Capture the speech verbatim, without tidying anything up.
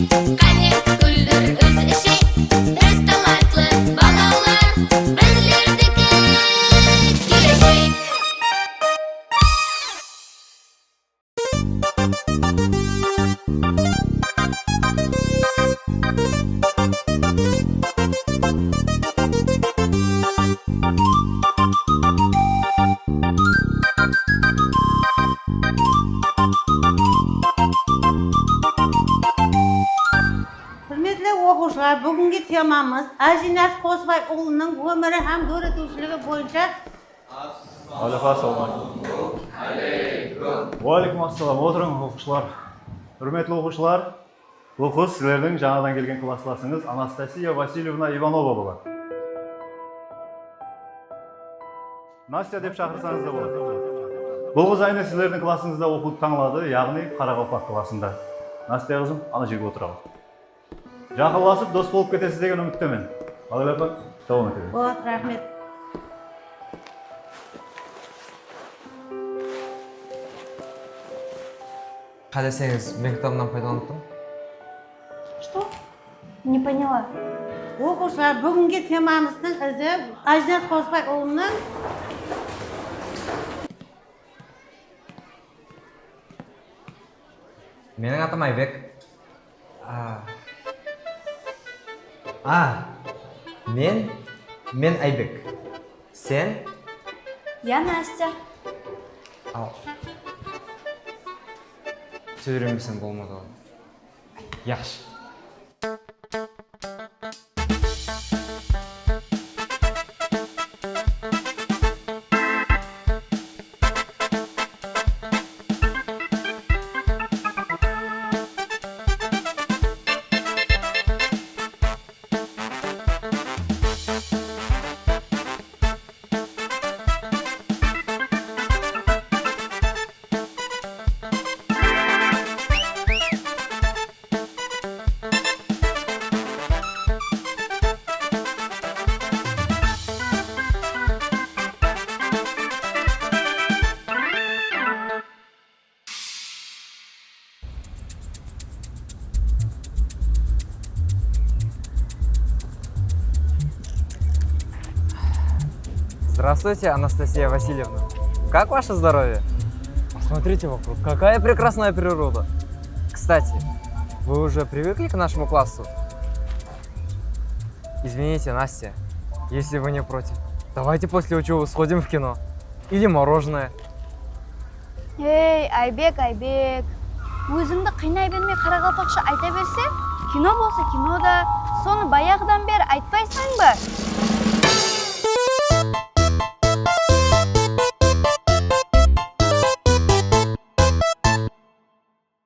Qáne, kúldir, úz ishek, biz talantlı balalar, bizlerdiki keleshek. Húrmetli oqıwshılar, búgingi temamız Ájiniyaz Qosıbay ulınıń ómiri hám dóretiwshiligi boyınsha. Wáleykum assalam. Wáleykum assalam. Otırıń, oqıwshılar. Húrmetli oqıwshılar, bul qız sizlerdiń jańadan kelgen klasslasıńız Anastasiya Vasilyevna Ivanova boladı. Nastya dep shaqırsańız da boladı. Bul qız áyne sizlerdiń klassıńızda oqıwdı tańladı, yaǵnıy qaraqalpaq klassında. Nastya qızım, ana jerge otıraǵın. Jaqınlasıp, dos bolıp ketesiz degen úmittemen. Maǵrip apa, dawam ete beriń. Boladı, raxmet. Qáleseńiz, men kitabımnan paydalanıp turman. Что? Не поняла. Oqıwshılar, búgingi temamızdıń izi Ájiniyaz Qosıbay ulınıń. Meniń atım Aybek. A. A. Men, men Aybek. Sen? Ya Nastya. Al. Sóylenbesem bolmadı ǵoy. Yaqshı. Здравствуйте, Анастасия Васильевна. Как ваше здоровье? Посмотрите вокруг, какая прекрасная природа. Кстати, вы уже привыкли к нашему классу? Извините, Настя, если вы не против, давайте после учёбы сходим в кино. Или мороженое. Ey, Aybek, Aybek. Ózińdi qıynay bermey qaraqalpaqsha ayta berseń, kino bolsa kino da, sonı bayaǵıdan beri aytpaysań ba?